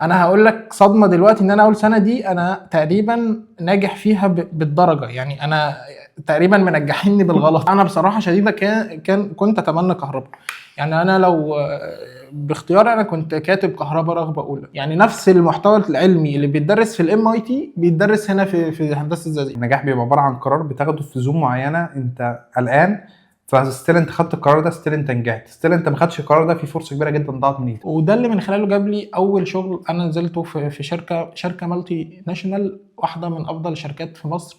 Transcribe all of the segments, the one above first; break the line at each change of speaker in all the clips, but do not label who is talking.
انا هقول لك صدمة دلوقتي ان انا اول سنة دي انا تقريبا ناجح فيها بالدرجه، يعني انا تقريبا منجحيني بالغلط. انا بصراحة شديدة كان كنت اتمنى كهرباء، يعني انا لو باختياري انا كنت كاتب كهرباء رغبة اولى. يعني نفس المحتوى العلمي اللي بيتدرس في ال MIT بيتدرس هنا في هندسة الزقازيق.
النجاح بيبقى عبارة عن قرار بتاخده في zone معينة انت قلقان، ف still انت خدت القرار ده، still انت نجحت، still انت ما خدتش القرار ده في فرصة كبيرة جدا ضاعت من ايدك.
وده اللي من خلاله جاب لي اول شغل انا نزلته في شركه multinational، واحدة من افضل الشركات في مصر.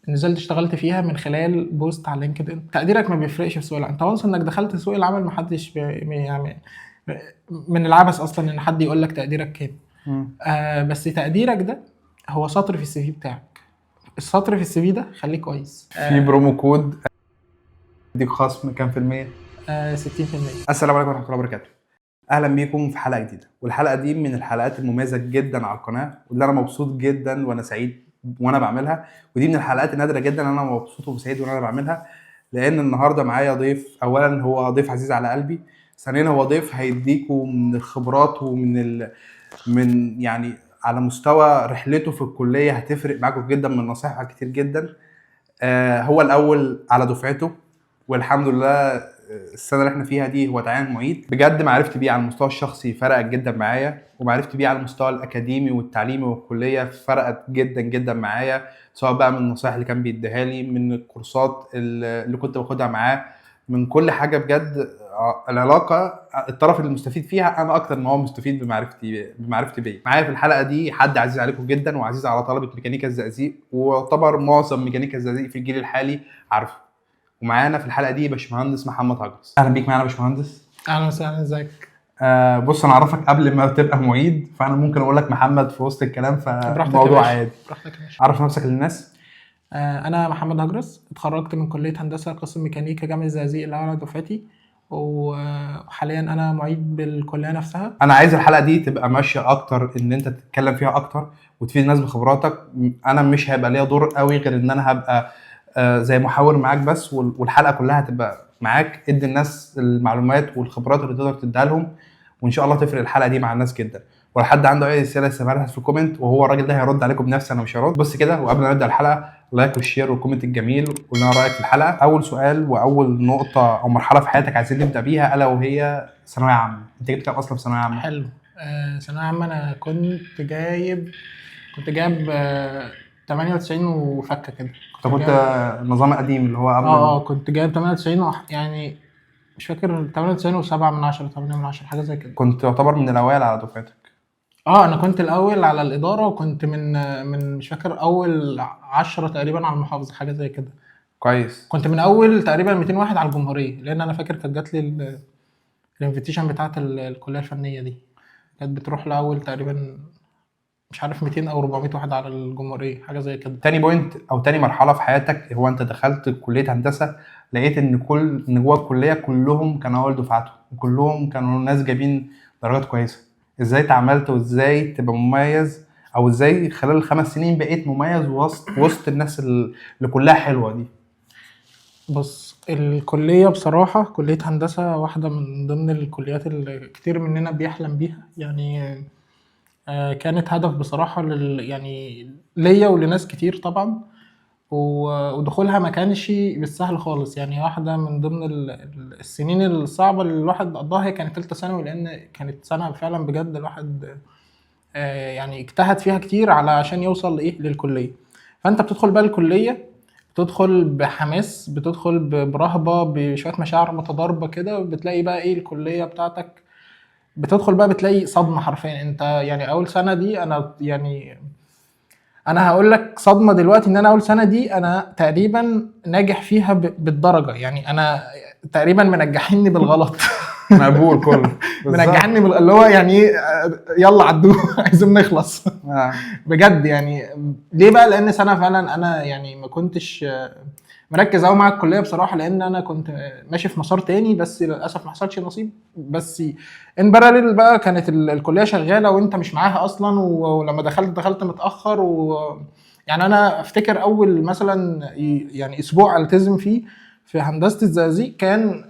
نزلت اشتغلت فيها من خلال post على LinkedIn. تقديرك ما بيفرقش في سوق العمل، انت once انك دخلت سوق العمل ما حدش يعني من العبث اصلا ان حد يقول لك تقديرك كام. بس تقديرك ده هو سطر في ال CV بتاعك، السطر في ال CV ده خليه كويس.
في promo code يديك خصم كام في المية؟
60%.
السلام عليكم ورحمة الله وبركاته. اهلا بيكم في حلقة جديدة، والحلقة دي من الحلقات المميزة جدا على القناة، واللي انا مبسوط جدا وانا سعيد وانا بعملها، ودي من الحلقات النادرة جدا انا مبسوط وسعيد وانا بعملها، لان النهارده معايا ضيف. اولا هو ضيف عزيز على قلبي، ثانيا هو ضيف هيديكم من الخبرات ومن من يعني على مستوى رحلته في الكلية هتفرق معاكم جدا من نصائح كتير جدا. هو الاول على دفعته، والحمد لله السنة اللي احنا فيها دي هو تعين معيد. بجد معرفتي بيه على المستوى الشخصي فرقت جدا معايا، ومعرفتي بيه على المستوى الاكاديمي والتعليمي والكلية فرقت جدا جدا معايا، سواء بقى من النصائح اللي كان بيديها لي، من الكورسات اللي كنت باخدها معاه، من كل حاجة. بجد العلاقة الطرف اللي مستفيد فيها انا اكتر ما هو مستفيد بمعرفتي بيا. معايا في الحلقة دي حد عزيز عليكم جدا وعزيز على طلبه ميكانيكا الزقازيق، ويعتبر معظم ميكانيكا الزقازيق في الجيل الحالي عارفه. ومعانا في الحلقة دي باشمهندس محمد هجرس. اهلا بيك معانا يا باشمهندس.
اهلا وسهلا، ازيك؟
بص انا اعرفك قبل ما تبقى معيد، فانا ممكن اقول لك محمد في وسط الكلام،
براحتك يا
فالموضوع
باشا.
عادي.
براحتك يا باشا.
عرف نفسك للناس.
انا محمد هجرس، اتخرجت من كليه هندسة قسم ميكانيكا جامعه الزقازيق الاول على دفعتي، وحاليا انا معيد بالكلية نفسها.
انا عايز الحلقة دي تبقى ماشية اكتر، ان انت تتكلم فيها اكتر وتفيد الناس بخبراتك. انا مش هيبقى ليا دور قوي غير ان انا هبقى زي محاور معاك بس، والحلقة كلها هتبقى معاك. ادي الناس المعلومات والخبرات اللي تقدر تديها لهم، وان شاء الله تفرق الحلقة دي مع الناس جدا. ولو حد عنده اي اسئلة يسيبها في ال comment، وهو الراجل ده هيرد عليكم بنفسه، انا مش هرد. بص كده، وقبل ما نبدا الحلقة like وال share وال comment الجميل، قول لنا رايك في الحلقة. اول سؤال واول نقطة او مرحلة في حياتك عايزين نبدا بيها، الا وهي ثانوية عامة. انت جبت كام اصلا في ثانوية عامة؟
حلو. ثانوية عامة انا كنت جايب 98 وفكه كده.
انت كنت النظام القديم اللي هو قبل
كنت جايب 98 يعني مش فاكر، 98 و7 من 10، 8 من 10، حاجة زي كده.
كنت تعتبر من الاوائل على دفعتك.
انا كنت الاول على الادارة، وكنت من مش فاكر اول 10 تقريبا على المحافظة، حاجة زي كده.
كويس.
كنت من اول تقريبا 200 واحد على الجمهورية، لان انا فاكر كانت جات لي ال invitation بتاعت الكلية الفنية دي، كانت بتروح لاول تقريبا مش عارف 200 او 400 واحد على الجمهورية، حاجة زي كده.
تاني point او تاني مرحلة في حياتك، هو انت دخلت كليه هندسة، لقيت ان كل ان جوه الكلية كلهم كانوا اول دفعتهم، وكلهم كانوا ناس جايبين درجات كويسة. ازاي تعاملت وازاي تبقى مميز، او ازاي خلال ال5 سنين بقيت مميز وسط الناس اللي كلها حلوة دي؟
بص، الكلية بصراحة كليه هندسة واحدة من ضمن الكليات اللي كتير مننا بيحلم بيها، يعني كانت هدف بصراحة يعني ليا ولناس كتير طبعا، ودخولها ما كانش بالسهل خالص. يعني واحدة من ضمن السنين الصعبة اللي الواحد قضاها هي كانت تالتة ثانوي، لأن كانت سنة فعلا بجد الواحد يعني اجتهد فيها كتير علشان يوصل لإيه للكلية. فأنت بتدخل بقى الكلية، بتدخل بحماس، بتدخل برهبة، بشوية مشاعر متضاربة كده. بتلاقي بقى إيه الكلية بتاعتك، بتدخل بقى بتلاقي صدمة حرفيا. انت يعني اول سنة دي انا يعني انا هقول لك صدمة دلوقتي ان انا اول سنة دي انا تقريبا ناجح فيها بالدرجة، يعني انا تقريبا منجحيني بالغلط.
مقبول كله.
منجحيني اللي هو يعني ايه، يلا عدوه عايزين نخلص. بجد. يعني ليه بقى؟ لان سنة فعلا انا يعني ما كنتش مركز قوي مع الكلية بصراحة، لان انا كنت ماشي في مسار تاني، بس للاسف ما حصلش نصيب. بس in parallel بقى كانت الكلية شغالة وانت مش معاها اصلا، ولما دخلت متاخر. و يعني انا افتكر اول مثلا يعني اسبوع التزم فيه في هندسة الزقازيق كان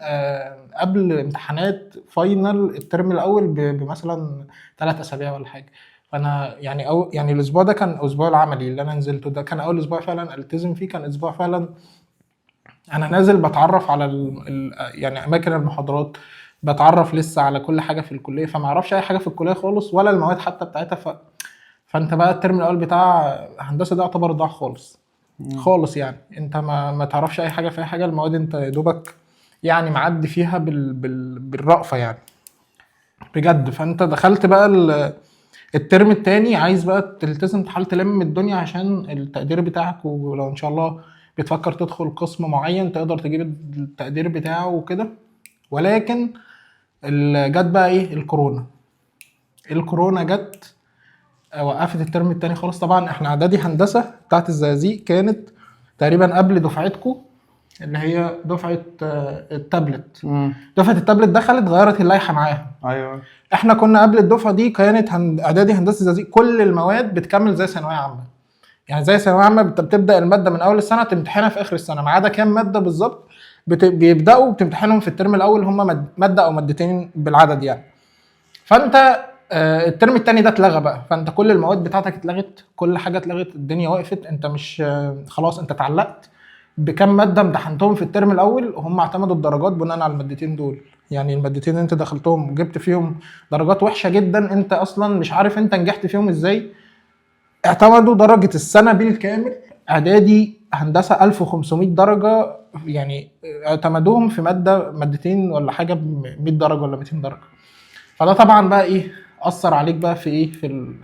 قبل امتحانات final الترم الاول بمثلا 3 اسابيع ولا حاجه. فانا يعني أو يعني الاسبوع ده كان اسبوع العملي اللي انا نزلته، ده كان اول اسبوع فعلا التزم فيه، كان اسبوع فعلا انا نازل بتعرف على يعني اماكن المحاضرات، بتعرف لسه على كل حاجة في الكليه، فما اعرفش اي حاجة في الكلية خالص ولا المواد حتى بتاعتها. فانت بقى الترم الاول بتاع هندسة ده يعتبر ضاع خالص خالص، يعني انت ما تعرفش اي حاجة في اي حاجه، المواد انت يا دوبك يعني معدي فيها بالرأفه يعني بجد. فانت دخلت بقى الترم التاني عايز بقى تلتزم، تحاول تلم الدنيا عشان التقدير بتاعك، ولو ان شاء الله بتفكر تدخل قسم معين تقدر تجيب التقدير بتاعه وكده. ولكن جت بقى ايه الكورونا، الكورونا جت وقفت الترم التاني خالص. طبعا احنا اعدادي هندسة بتاعت الزقازيق كانت تقريبا قبل دفعتكم اللي هي دفعه التابلت. دفعه التابلت دخلت غيرت اللائحة معاها.
ايوه
احنا كنا قبل الدفعة دي كانت اعدادي هندسة الزقازيق كل المواد بتكمل زي ثانوية عامة، يعني زي ثانوية عامة بتبدا المادة من اول السنة تمتحنها في اخر السنة، ما عدا كام مادة بالظبط بيبداوا بتمتحنهم في الترم الاول، هم مادة او مادتين بالعدد يعني. فانت الترم التاني ده اتلغى بقى، فانت كل المواد بتاعتك اتلغت، كل حاجة اتلغت، الدنيا وقفت، انت مش خلاص انت اتعلقت بكام مادة امتحنتهم في الترم الاول، وهم اعتمدوا الدرجات بناء على المادتين دول. يعني المادتين اللي انت دخلتهم وجبت فيهم درجات وحشة جدا، انت اصلا مش عارف انت نجحت فيهم ازاي، اعتمدوا درجه السنة بالكامل. اعدادي هندسة 1500 درجه، يعني اعتمدوهم في مادة مادتين ولا حاجة ب 100 درجه ولا 200 درجه. فده طبعا بقى ايه اثر عليك بقى في ايه في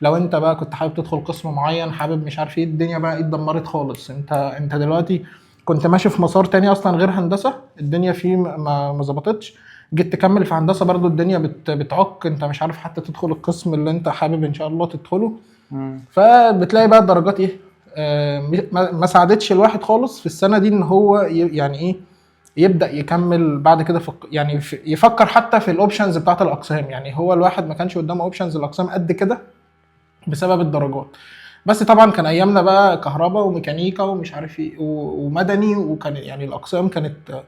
لو انت بقى كنت حابب تدخل قسم معين، حابب مش عارف ايه، الدنيا بقى ايه اتدمرت خالص. انت دلوقتي كنت ماشي في مسار تاني اصلا غير هندسة، الدنيا فيه ما ظبطتش، جيت تكمل في هندسة برضو الدنيا بتعك، انت مش عارف حتى تدخل القسم اللي انت حابب ان شاء الله تدخله. فبتلاقي بقى الدرجات ايه ما ساعدتش الواحد خالص في السنة دي ان هو يعني ايه يبدا يكمل بعد كده في يعني في يفكر حتى في ال options بتاعت الاقسام. يعني هو الواحد ما كانش قدامه options الاقسام قد كده بسبب الدرجات. بس طبعا كان ايامنا بقى كهرباء وميكانيكا ومش عارف ايه ومدني، وكان يعني الاقسام كانت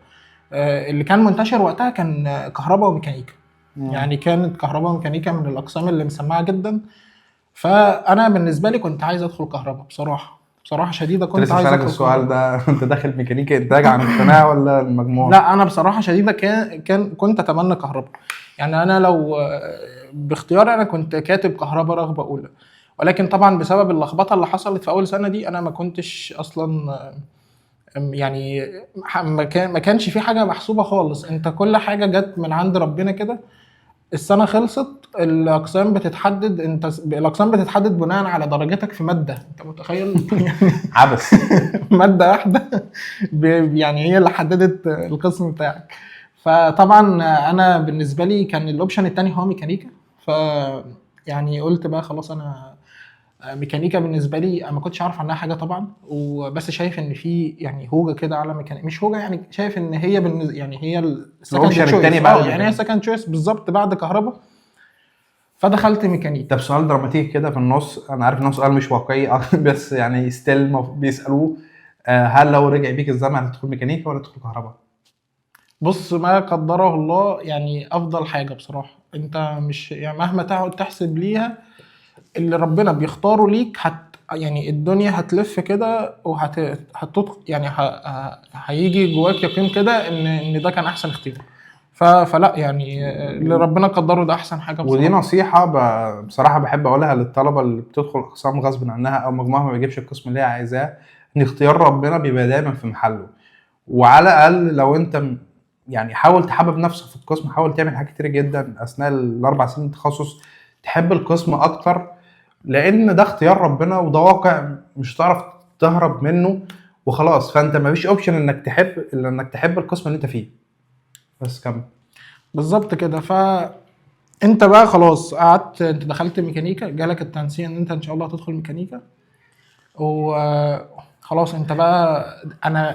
اللي كان منتشر وقتها كان كهرباء وميكانيكا. يعني كانت كهرباء وميكانيكا من الاقسام اللي مسمعه جدا. فانا بالنسبة لي كنت عايز ادخل كهرباء بصراحة، بصراحة شديدة
كنت
كنت
لسه
عايز
اسالك
ادخل
السؤال
كهرباء.
ده انت داخل ميكانيكا انتاج عن اقتناع ولا المجموع؟
لا انا بصراحة شديدة كان كنت اتمنى كهرباء. يعني انا لو باختياري انا كنت كاتب كهرباء رغبة اولى، ولكن طبعا بسبب اللخبطة اللي حصلت في اول سنة دي انا ما كنتش اصلا يعني ما كانش في حاجة محسوبة خالص، انت كل حاجة جت من عند ربنا كده. السنة خلصت، الاقسام بتتحدد، انت الاقسام بتتحدد بناء على درجتك في مادة، انت متخيل؟
عبس
مادة واحدة يعني هي اللي حددت القسم بتاعك. فطبعا انا بالنسبة لي كان ال option التاني هو ميكانيكا، ف يعني قلت بقى خلاص انا ميكانيكا بالنسبة لي انا ما كنتش عارف عنها حاجة طبعا، وبس شايف ان في يعني هوجه كده على ميكانيكا، مش هوجه يعني، شايف ان هي بالنسبة يعني هي ال second
ال option التاني
choice
بعد
يعني هي
الميكانيكا.
second choice بالظبط بعد كهرباء. فدخلت ميكانيكا.
طب سؤال دراماتيكي كده في النص، انا عارف ان هو سؤال مش واقعي بس يعني still بيسالوه، هل لو رجع بيك الزمن هتدخل ميكانيكا ولا تدخل كهرباء؟
بص ما قدره الله يعني افضل حاجة بصراحة، انت مش يعني مهما تقعد تحسب ليها اللي ربنا بيختاره ليك يعني الدنيا هتلف كده وهت هتدخل يعني هيجي جواك يقين كده ان ده كان احسن اختيار. فلا يعني اللي ربنا قدره ده احسن حاجة
ودي
بصراحة.
نصيحة بصراحة بحب اقولها للطلبة اللي بتدخل اقسام غصب عنها او مجموعها ما بيجيبش القسم اللي هي عايزاه، ان اختيار ربنا بيبقى دايما في محله. وعلى الاقل لو انت يعني حاول تحبب نفسك في القسم، حاول تعمل حاجات كتير جدا اثناء ال4 سنين التخصص تحب القسم اكتر، لان ده اختيار ربنا وده واقع مش هتعرف تهرب منه وخلاص. فانت ما فيش option انك تحب الا انك تحب القسم اللي انت فيه. بس كمل.
بالظبط كده. فانت بقى خلاص قعدت، انت دخلت ميكانيكا، جالك التنسيق ان انت ان شاء الله هتدخل ميكانيكا، وخلاص انت بقى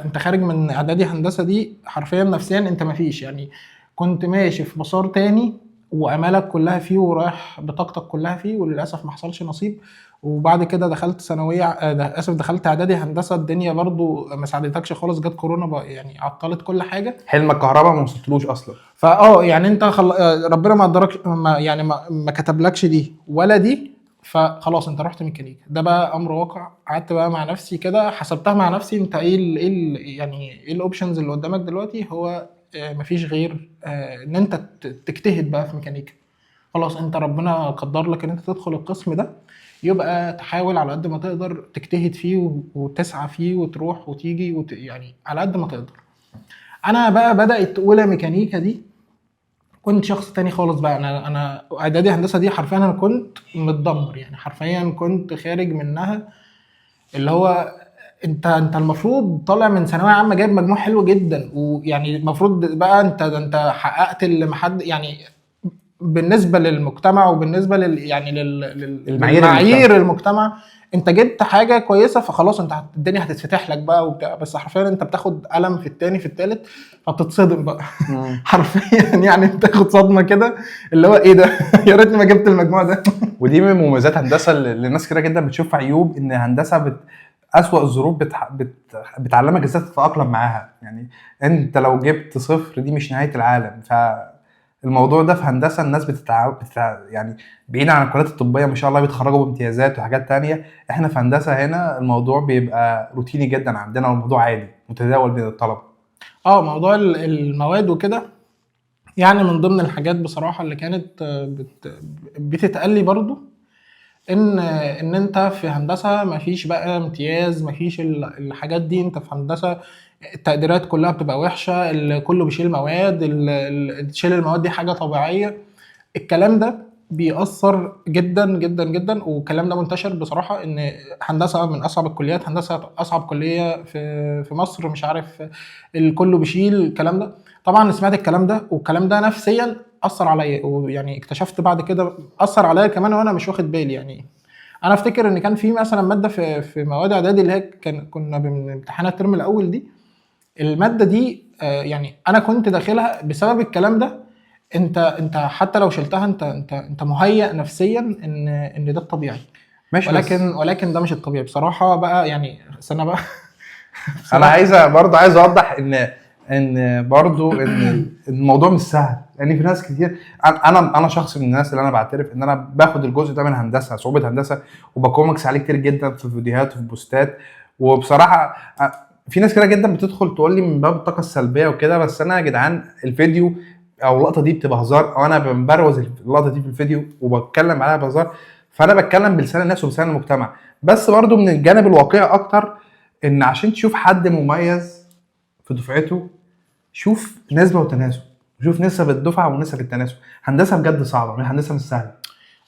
انت خارج من اعدادي هندسة دي حرفيا نفسيا انت ما فيش، يعني كنت ماشي في مسار تاني وامالك كلها فيه ورايح بطاقتك كلها فيه، وللاسف ما حصلش نصيب. وبعد كده دخلت ثانوية اسف، دخلت اعدادي هندسه، الدنيا برضو ما ساعدتكش خالص، جت كورونا بقى يعني عطلت كل حاجه.
حلم الكهرباء ما وصلتلوش اصلا.
فاه يعني انت ربنا ما قدركش، ما يعني ما كتبلكش دي ولا دي، فخلاص انت رحت ميكانيكا، ده بقى امر واقع. قعدت بقى مع نفسي كده، حسبتها مع نفسي، انت ايه ال ايه ال يعني ايه ال options اللي قدامك دلوقتي؟ هو مفيش غير ان انت تجتهد بقى في ميكانيكا. خلاص انت ربنا قدر لك ان انت تدخل القسم ده، يبقى تحاول على قد ما تقدر تجتهد فيه وتسعى فيه وتروح وتيجي يعني على قد ما تقدر. انا بقى بدات اولى ميكانيكا دي كنت شخص تاني خالص بقى. انا اعدادي هندسة دي حرفيا انا كنت متدمر، يعني حرفيا كنت خارج منها اللي هو انت المفروض طالع من ثانوية عامة جايب مجموع حلو جدا، ويعني المفروض بقى انت ده انت حققت اللي محد يعني بالنسبة للمجتمع وبالنسبة لل يعني
المعايير
للمعايير المجتمع، انت جبت حاجة كويسه، فخلاص انت الدنيا هتتفتح لك بقى وبتاع. بس حرفيا انت بتاخد قلم في التاني في التالت، فبتتصدم بقى حرفيا، يعني بتاخد صدمة كده اللي هو ايه ده يا ريتني ما جبت المجموع ده.
ودي من مميزات هندسة اللي الناس كتير جدا بتشوف عيوب، ان هندسة اسوأ الظروف بتعلمك ازاي تتاقلم معاها. يعني انت لو جبت صفر دي مش نهاية العالم. فالموضوع ده في هندسة الناس يعني بعيد عن الكليات الطبية ما شاء الله بيتخرجوا بامتيازات وحاجات تانية، احنا في هندسة هنا الموضوع بيبقى روتيني جدا عندنا، والموضوع عادي متداول بين الطلبة.
موضوع المواد وكده، يعني من ضمن الحاجات بصراحة اللي كانت بتتقال لي برضو ان انت في هندسة مفيش بقى امتياز، مفيش الحاجات دي، انت في هندسة التقديرات كلها بتبقى وحشة، كله بيشيل مواد، شيل المواد دي حاجة طبيعية. الكلام ده بيأثر جدا جدا جدا، والكلام ده منتشر بصراحة، ان هندسة من اصعب الكليات، هندسة اصعب كلية في مصر، مش عارف الكل بيشيل الكلام ده. طبعا سمعت الكلام ده، والكلام ده نفسيا اثر عليا، ويعني اكتشفت بعد كده اثر عليا كمان وانا مش واخد بالي. يعني انا افتكر ان كان في مثلا مادة في مواد اعدادي اللي هي كنا بنمتحنها الترم الاول دي، المادة دي يعني انا كنت داخلها بسبب الكلام ده. انت حتى لو شلتها انت مهيأ نفسيا ان ده الطبيعي.
ماشي،
ولكن ده مش الطبيعي بصراحة بقى. يعني استنى بقى.
انا برضه عايز اوضح ان برضه ان الموضوع مش سهل، لان في ناس كتير. انا شخص من الناس اللي انا بعترف ان انا باخد الجزء ده من هندسة، صعوبة هندسة، وبكومكس عليه كتير جدا في فيديوهات وفي بوستات. وبصراحة في ناس كتير جدا بتدخل تقول لي من باب الطاقة السلبية وكده، بس انا يا جدعان الفيديو او اللقطة دي بتبقى هزار، او انا ببروز اللقطة دي في الفيديو وبتكلم عليها بهزار، فانا بتكلم بلسان الناس وبلسان المجتمع. بس برضو من الجانب الواقعي اكتر، ان عشان تشوف حد مميز في دفعته شوف نسبه وتناسب، شوف نسب الدفعة ونسب التناسب. هندسة بجد صعبة، هندسة مش سهلة.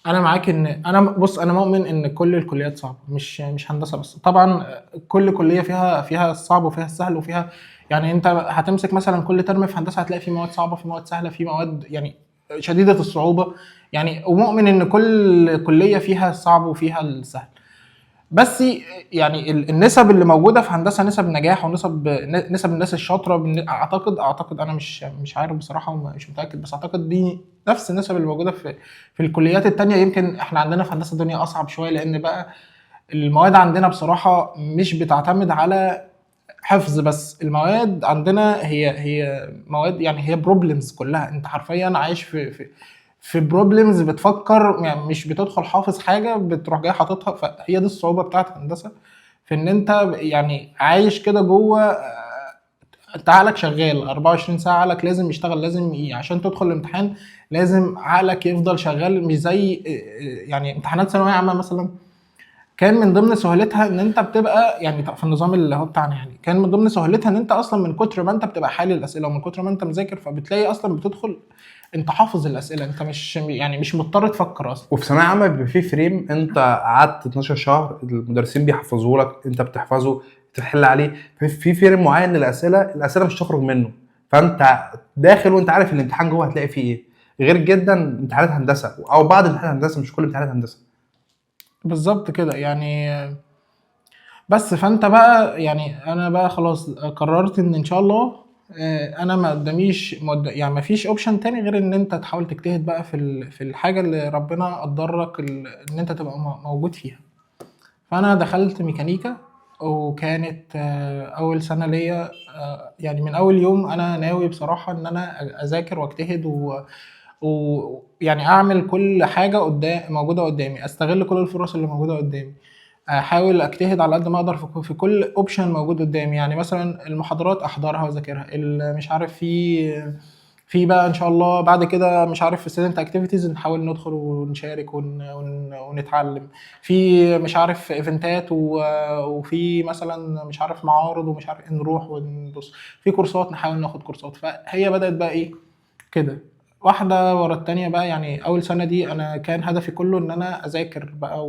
انا معاك ان انا بص، انا مؤمن ان كل الكليات صعبة، مش هندسة بس. طبعا كل كليه فيها الصعب وفيها السهل وفيها، يعني انت هتمسك مثلا كل ترم في هندسة هتلاقي في مواد صعبة، في مواد سهلة، في مواد يعني شديدة الصعوبة يعني. ومؤمن ان كل كليه فيها الصعب وفيها السهل، بس يعني النسب اللي موجودة في هندسة، نسب نجاح ونسب نسب الناس الشاطره، اعتقد انا مش عارف بصراحة ومش متاكد، بس اعتقد دي نفس النسب اللي موجودة في الكليات التانية. يمكن احنا عندنا في هندسة الدنيا اصعب شوية، لان بقى المواد عندنا بصراحة مش بتعتمد على حفظ بس، المواد عندنا هي مواد، يعني هي problems كلها. انت حرفيا عايش في problems، بتفكر يعني، مش بتدخل حافظ حاجة بتروح جاي حاططها. فهي دي الصعوبة بتاعت هندسة، في ان انت يعني عايش كده جوه، انت عقلك شغال 24 ساعة، عقلك لازم يشتغل، لازم عشان تدخل الامتحان لازم عقلك يفضل شغال. مش زي يعني امتحانات ثانوية عامة مثلا، كان من ضمن سهولتها ان انت بتبقى يعني في النظام اللي هو بتاعنا، يعني كان من ضمن سهولتها ان انت اصلا من كتر ما انت بتبقى حالل الاسئلة ومن كتر ما انت مذاكر، فبتلاقي اصلا بتدخل انت حافظ الاسئلة، انت مش مضطر تفكر اصلا.
وفي ثانوية عامة بيبقى في فريم، انت قعدت 12 شهر المدرسين بيحفظوه لك، انت بتحفظه تحل عليه، في فريم معين للاسئلة، الاسئلة مش تخرج منه، فانت داخل وانت عارف الامتحان جوه هتلاقي فيه ايه. غير جدا امتحانات هندسة او بعض امتحانات هندسة، مش كل امتحانات هندسة.
بالظبط كده يعني. بس فانت بقى يعني انا بقى خلاص قررت ان ان شاء الله انا ما قداميش يعني ما فيش option تاني غير ان انت تحاول تجتهد بقى في الحاجة اللي ربنا قدرك ان انت تبقى موجود فيها. فانا دخلت ميكانيكا، وكانت اول سنة ليا، يعني من اول يوم انا ناوي بصراحة ان انا اذاكر واجتهد ويعني اعمل كل حاجة قدام موجودة قدامي، استغل كل الفرص اللي موجودة قدامي، احاول اجتهد على قد ما اقدر في كل option موجود قدامي. يعني مثلا المحاضرات احضرها واذاكرها، مش عارف في بقى ان شاء الله بعد كده مش عارف في student activities نحاول ندخل ونشارك ونتعلم في مش عارف event ات وفي مثلا مش عارف معارض ومش عارف إيه، نروح ونبص في كورسات، نحاول ناخد كورسات. فهي بدأت بقى ايه كده واحدة ورا التانية بقى. يعني أول سنة دي أنا كان هدفي كله إن أنا أذاكر بقى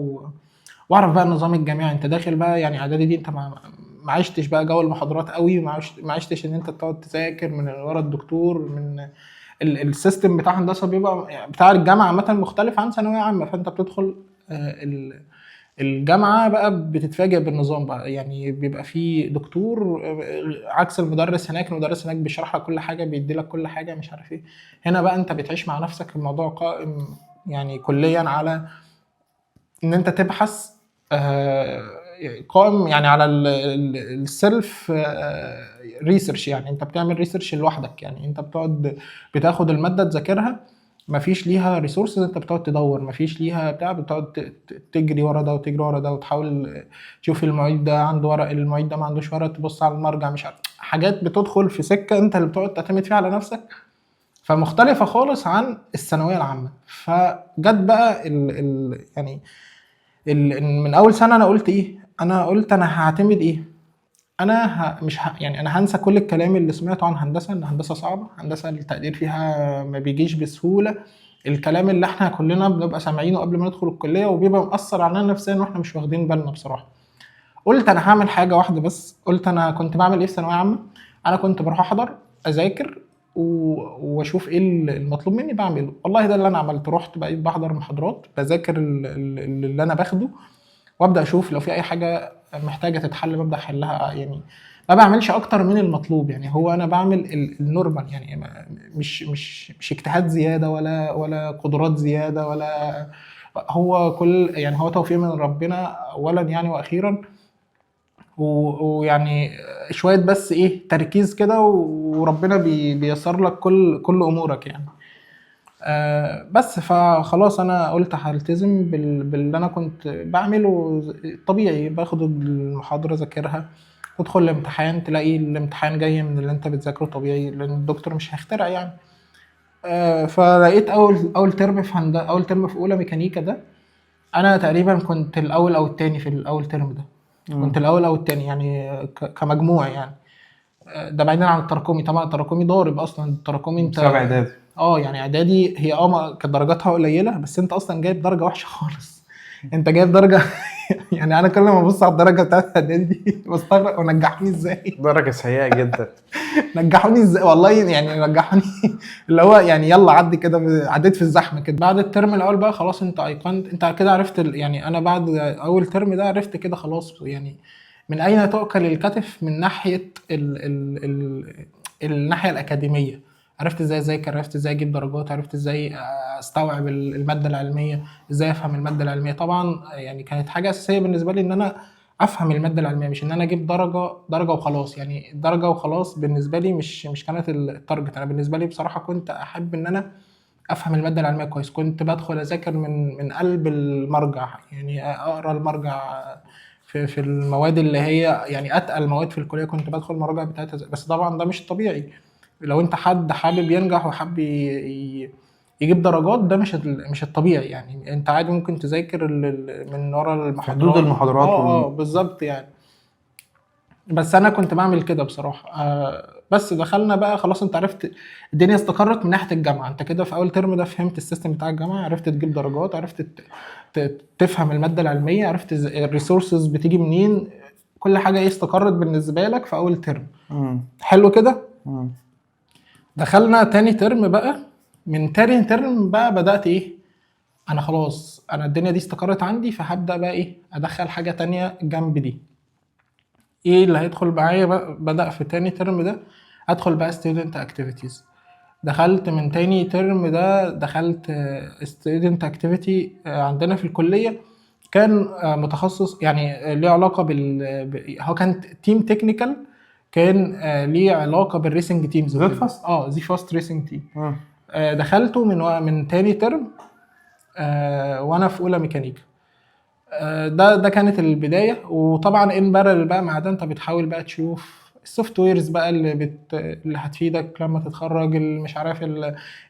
واعرف بقى النظام الجامعي. انت داخل بقى يعني اعدادي دي انت ما عشتش بقى جو المحاضرات قوي، ما عشتش ان انت تقعد تذاكر من ورا الدكتور، من ال system بتاع هندسة بيبقى بتاع الجامعة عامة مختلف عن ثانوية عامه. فانت بتدخل الجامعة بقى بتتفاجئ بالنظام بقى، يعني بيبقى فيه دكتور عكس المدرس هناك. المدرس هناك بيشرح لك كل حاجه، بيدي لك كل حاجه، مش عارف ايه. هنا بقى انت بتعيش مع نفسك، الموضوع قائم يعني كليا على ان انت تبحث، قائم يعني على ال self research. يعني انت بتعمل research لوحدك، يعني انت بتقعد بتاخد المادة تذاكرها، مفيش ليها resources، انت بتقعد تدور، مفيش ليها بتاع، بتقعد تجري ورا ده وتجري ورا ده، وتحاول تشوف المعيد ده عنده ورق، المعيد ده ما عندوش ورق، تبص على المرجع، مش عارف حاجات بتدخل في سكة انت اللي بتقعد تعتمد فيها على نفسك، فمختلفه خالص عن الثانوية العامة. فجت بقى ال ال يعني ال من اول سنة انا قلت ايه؟ انا قلت انا هعتمد ايه؟ انا ه... مش ه... يعني انا هنسى كل الكلام اللي سمعته عن هندسه، ان هندسة صعبه، هندسة التقدير فيها ما بيجيش بسهوله، الكلام اللي احنا كلنا بنبقى سامعينه قبل ما ندخل الكلية وبيبقى مأثر علينا نفسيا واحنا مش واخدين بالنا بصراحه. قلت انا هعمل حاجة واحدة بس. قلت انا كنت بعمل ايه في ثانوية عامة؟ انا كنت بروح احضر اذاكر واشوف ايه المطلوب مني بعمله. والله ده اللي انا عملته، رحت بقيت بحضر محاضرات، بذاكر اللي انا باخده، وابدا اشوف لو في اي حاجة محتاجه تتحل ببدا احلها. يعني ما بعملش اكتر من المطلوب، يعني هو انا بعمل ال normal، يعني مش اجتهاد زيادة ولا قدرات زيادة ولا هو كل يعني هو توفيق من ربنا اولا يعني واخيرا، ويعني شوية بس ايه تركيز كده وربنا بيسر لك كل امورك يعني. بس فخلاص انا قلت هلتزم باللي انا كنت بعمله طبيعي، باخد المحاضرة ذاكرها، تدخل الامتحان تلاقي الامتحان جاي من اللي انت بتذاكره طبيعي، لان الدكتور مش هيخترع يعني. فلقيت اول ترم في اول ترم في اولى ميكانيكا ده انا تقريبا كنت الاول او التاني في الاول ترم ده. كنت الاول او التاني يعني كمجموع يعني. ده بعيدا عن التراكمي طبعا، التراكمي ضارب اصلا، التراكمي انت
بسبب اعدادي.
يعني اعدادي هي كانت درجاتها قليله، بس انت اصلا جايب درجه وحشة خالص. انت جايب درجه يعني انا كل ما ابص على الدرجة بتاعت اعدادي دي بستغرب، ونجحوني ازاي؟
درجه سيئه جدا.
نجحوني ازاي والله يعني نجحوني اللي هو يعني يلا عدي كده، عديت في الزحمة كده. بعد الترم الاول بقى خلاص انت ايقنت، انت كده عرفت يعني انا بعد اول ترم ده عرفت كده خلاص يعني من اين تؤكل الكتف من ناحية ال ال ال الناحية الاكاديمية. عرفت ازاي اذاكر، عرفت ازاي اجيب درجات، عرفت ازاي استوعب المادة العلمية، ازاي افهم المادة العلمية. طبعا يعني كانت حاجة اساسية بالنسبة لي ان انا افهم المادة العلمية، مش ان انا اجيب درجه وخلاص. يعني درجه وخلاص بالنسبة لي مش كانت ال target. انا بالنسبة لي بصراحة كنت احب ان انا افهم المادة العلمية كويس، كنت بدخل اذاكر من قلب المرجع، يعني اقرا المرجع في المواد اللي هي يعني اتقل مواد في الكلية، كنت بدخل المراجع بتاعتها. بس طبعا ده مش طبيعي لو انت حد حابب ينجح وحابب يجيب درجات، ده مش الطبيعي. يعني انت عادي ممكن تذاكر من ورا المحاضرات،
حدود المحاضرات
بالظبط يعني. بس انا كنت بعمل كده بصراحة. بس دخلنا بقى خلاص، انت عرفت الدنيا استقرت من ناحية الجامعة، انت كده في اول ترم ده فهمت ال system بتاع الجامعة، عرفت تجيب درجات، عرفت تفهم المادة العلمية، عرفت ال resources بتيجي منين، كل حاجة ايه استقرت بالنسبة لك في اول ترم. حلو كده. دخلنا تاني ترم بقى، من تاني ترم بقى بدأت ايه، انا خلاص انا الدنيا دي استقرت عندي، فهبدأ بقى ايه ادخل حاجة تانية جنب دي. ايه اللي هيدخل معايا بقى؟ بدأ في تاني ترم ده ادخل بقى student activities. دخلت من تاني ترم ده، دخلت student activity عندنا في الكلية، كان متخصص يعني ليه علاقة بال هو كان team technical، كان ليه علاقة بال racing teams.
زي فاست.
اه، زي فاست racing team. دخلته من تاني ترم وانا في اولى ميكانيكا. ده كانت البدايه. وطبعا in parallel بقى مع ده انت بتحاول بقى تشوف ال softwares بقى اللي هتفيدك لما تتخرج، اللي مش عارف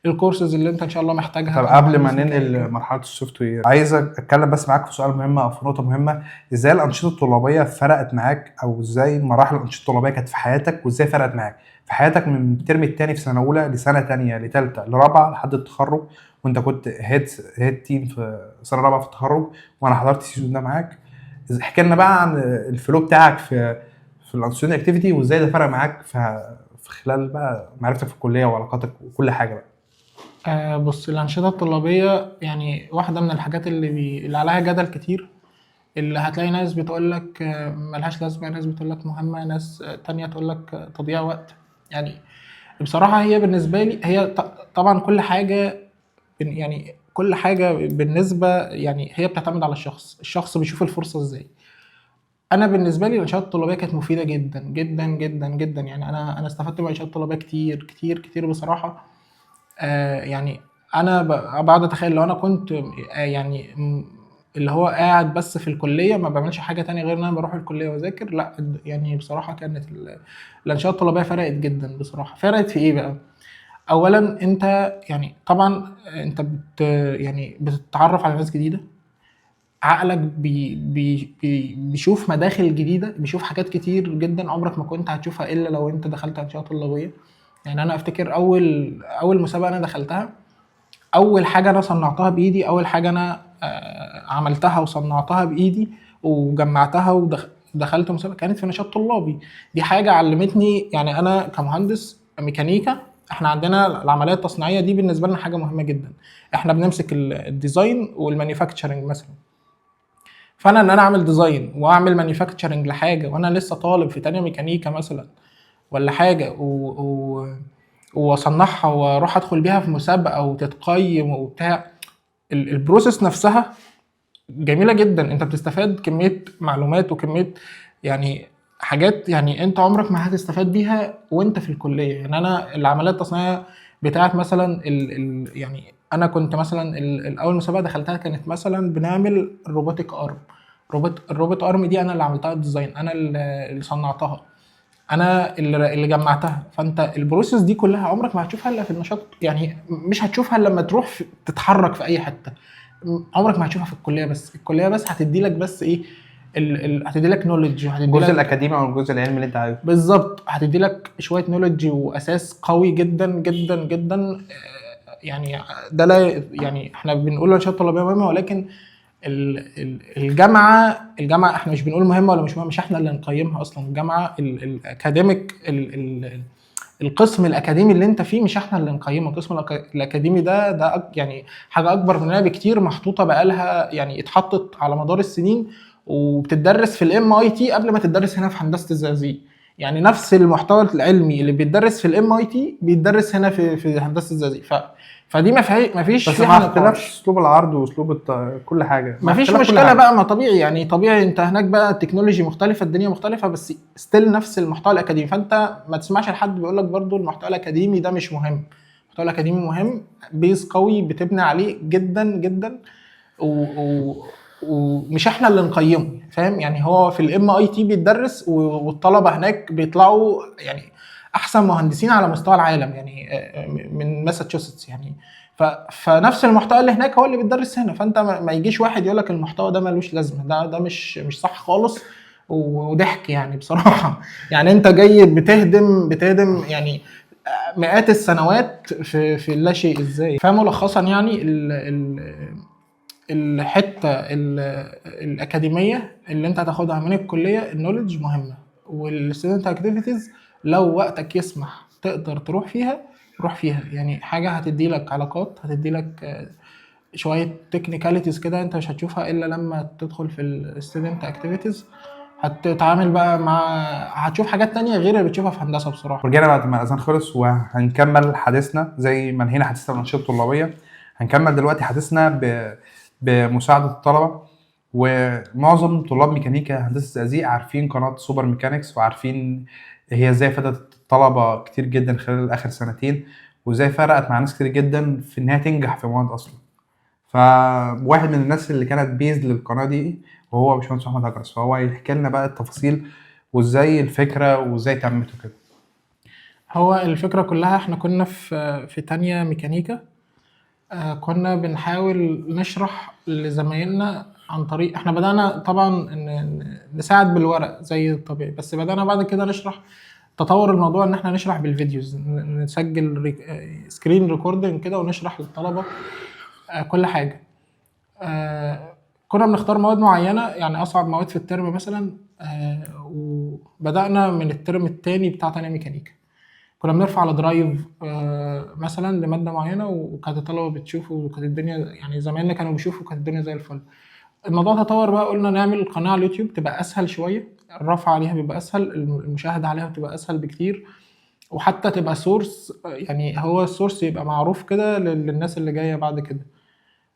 الكورسز اللي انت ان شاء الله محتاجها
طب قبل ما
كمهندس
ننقل
ميكانيكا.
لمرحلة ال software، عايز اتكلم بس معاك في سؤال مهم او في نقطة مهمه: ازاي الانشطة الطلابيه فرقت معاك، او ازاي مراحل الانشطة الطلابيه كانت في حياتك، وازاي فرقت معاك في حياتك من الترم الثاني في سنة اولى لسنه ثانية لثالثه لرابعه لحد التخرج، وانت كنت head team في سنة رابعه في التخرج، وانا حضرت ال season ده معاك. احكي لنا بقى عن ال flow بتاعك في ال student activity، وازاي ده فرق معاك في خلال بقى معرفتك في الكلية وعلاقاتك وكل حاجة بقى.
بص، الأنشطة الطلابية يعني واحدة من الحاجات اللي عليها جدل كتير، اللي هتلاقي ناس بتقول لك ملهاش لازمة، ناس بتقول لك مهمة، ناس تانية تقول لك تضييع وقت. يعني بصراحة هي بالنسبة لي هي طبعا كل حاجة يعني كل حاجة بالنسبة يعني هي بتعتمد على الشخص، الشخص بيشوف الفرصة ازاي. انا بالنسبة لي الانشطة الطلابيه كانت مفيدة جدا جدا جدا جدا. يعني انا استفدت من الانشطة الطلابيه كتير كتير كتير بصراحه. يعني انا بقعد اتخيل لو انا كنت يعني اللي هو قاعد بس في الكلية ما بعملش حاجة تانية غير ان انا بروح الكلية واذاكر، لا، يعني بصراحة كانت الانشطة الطلابيه فرقت جدا بصراحه. فرقت في ايه بقى؟ اولا انت يعني طبعا انت يعني بتتعرف على ناس جديده، عقلك بي بي بي بيشوف مداخل جديده، بيشوف حاجات كتير جدا عمرك ما كنت هتشوفها الا لو انت دخلت انشطة طلابيه. يعني انا افتكر اول مسابقة انا دخلتها، اول حاجة انا صنعتها بايدي، اول حاجة انا عملتها وصنعتها بايدي وجمعتها ودخلت مسابقة كانت في نشاط طلابي. دي حاجة علمتني، يعني انا كمهندس ميكانيكا احنا عندنا العملية التصنيعيه دي بالنسبة لنا حاجة مهمة جدا، احنا بنمسك ال design وال manufacturing مثلا. فانا ان انا اعمل design واعمل manufacturing لحاجة وانا لسه طالب في تانية ميكانيكا مثلا ولا حاجة واصنعها واروح ادخل بيها في مسابقة وتتقيم وبتاع، ال process نفسها جميلة جدا. انت بتستفاد كمية معلومات وكمية يعني حاجات يعني انت عمرك ما هتستفاد بيها وانت في الكليه. يعني انا العملية التصنيعيه بتاعت مثلا ال ال يعني انا كنت مثلا الاول مسابقة دخلتها كانت مثلا بنعمل robotic arm، ال robot arm دي انا اللي عملتها design، انا اللي صنعتها، انا اللي جمعتها. فانت ال process دي كلها عمرك ما هتشوفها الا في النشاط، يعني مش هتشوفها الا لما تروح تتحرك في اي حته، عمرك ما هتشوفها في الكليه. بس الكلية بس هتدي لك بس ايه هتدي لك knowledge وهتدي
الجزء
لك
الاكاديمي او الجزء العلمي اللي انت عايزه.
بالظبط، هتدي لك شوية knowledge واساس قوي جدا جدا جدا. يعني ده لا يعني احنا بنقول الانشطة الطلابيه مهمه، ولكن الجامعه احنا مش بنقول مهمة ولا مش مهمه، مش احنا اللي نقيمها اصلا. الجامعة ال academic القسم الاكاديمي اللي انت فيه مش احنا اللي نقيمه. القسم الاكاديمي ده يعني حاجة اكبر مننا بكتير، محطوطة بقالها يعني اتحطت على مدار السنين وبتدرس في ال MIT قبل ما تدرس هنا في هندسة الزقازيق. يعني نفس المحتوى العلمي اللي بيتدرس في ال MIT بيتدرس هنا في هندسة الزقازيق. فدي ما فيش
بس
فيها
مع
نقاش.
اختلاف اسلوب العرض واسلوب كل حاجه، مع
ما فيش
اختلاف كل
مشكلة
حاجة.
بقى، ما طبيعي يعني طبيعي انت هناك بقى ال technology مختلفه، الدنيا مختلفه، بس still نفس المحتوى الاكاديمي. فانت ما تسمعش لحد بيقول لك برضو المحتوى الاكاديمي ده مش مهم. المحتوى الاكاديمي مهم، base قوي بتبني عليه جدا جدا، ومش احنا اللي نقيمه، فاهم؟ يعني هو في ال MIT بيتدرس والطلبة هناك بيطلعوا يعني احسن مهندسين على مستوى العالم، يعني من ماساتشوستس يعني. فنفس المحتوى اللي هناك هو اللي بيتدرس هنا. فانت ما يجيش واحد يقول لك المحتوى ده ملوش لازمه، ده مش صح خالص وضحك يعني بصراحه. يعني انت جاي بتهدم يعني مئات السنوات في اللا شيء ازاي؟ فملخصا يعني ال ال الحتة الاكاديمية اللي انت هتاخدها من الكلية ال knowledge مهمه، وال student activities لو وقتك يسمح تقدر تروح فيها روح فيها. يعني حاجة هتدي لك علاقات، هتدي لك شوية technicalities كده انت مش هتشوفها الا لما تدخل في ال student activities. هتتعامل بقى مع، هتشوف حاجات تانية غير اللي بتشوفها في هندسة بصراحة.
ورجعنا بعد ما الاذان خلص، وهنكمل حديثنا زي ما انهينا حديثنا بالانشطه الطلابيه. هنكمل دلوقتي حديثنا بمساعدة الطلبه. ومعظم طلاب ميكانيكا هندسة الزقازيق عارفين قناة سوبر ميكانيكس، وعارفين هي ازاي فادت الطلبة كتير جدا خلال اخر سنتين، وازاي فرقت مع ناس كتير جدا في انها تنجح في مواد اصلا. فواحد من الناس اللي كانت base للقناة دي وهو باشمهندس احمد هجرس، فهو هيحكي لنا بقى التفاصيل وازاي الفكرة وازاي تمت وكده.
هو الفكرة كلها احنا كنا في تانية ميكانيكا، كنا بنحاول نشرح لزمايلنا عن طريق، احنا بدأنا طبعا نساعد بالورق زي الطبيعي، بس بدأنا بعد كده نشرح، تطور الموضوع ان احنا نشرح بال videos، نسجل screen recording كده ونشرح للطلبة كل حاجة. كنا بنختار مواد معينة، يعني أصعب مواد في الترم مثلا، وبدأنا من الترم التاني بتاع تانية ميكانيكا كنا بنرفع على drive مثلا لمادة معينة، وكانت الطلبة بتشوفه، وكانت الدنيا يعني زمايلنا كانوا بيشوفوا، كانت الدنيا زي الفل. الموضوع تطور بقى، قلنا نعمل قناة على اليوتيوب تبقى أسهل شوية، الرفع عليها بيبقى أسهل، المشاهدة عليها بتبقى أسهل بكتير، وحتى تبقى source، يعني هو ال source يبقى معروف كده للناس اللي جاية بعد كده.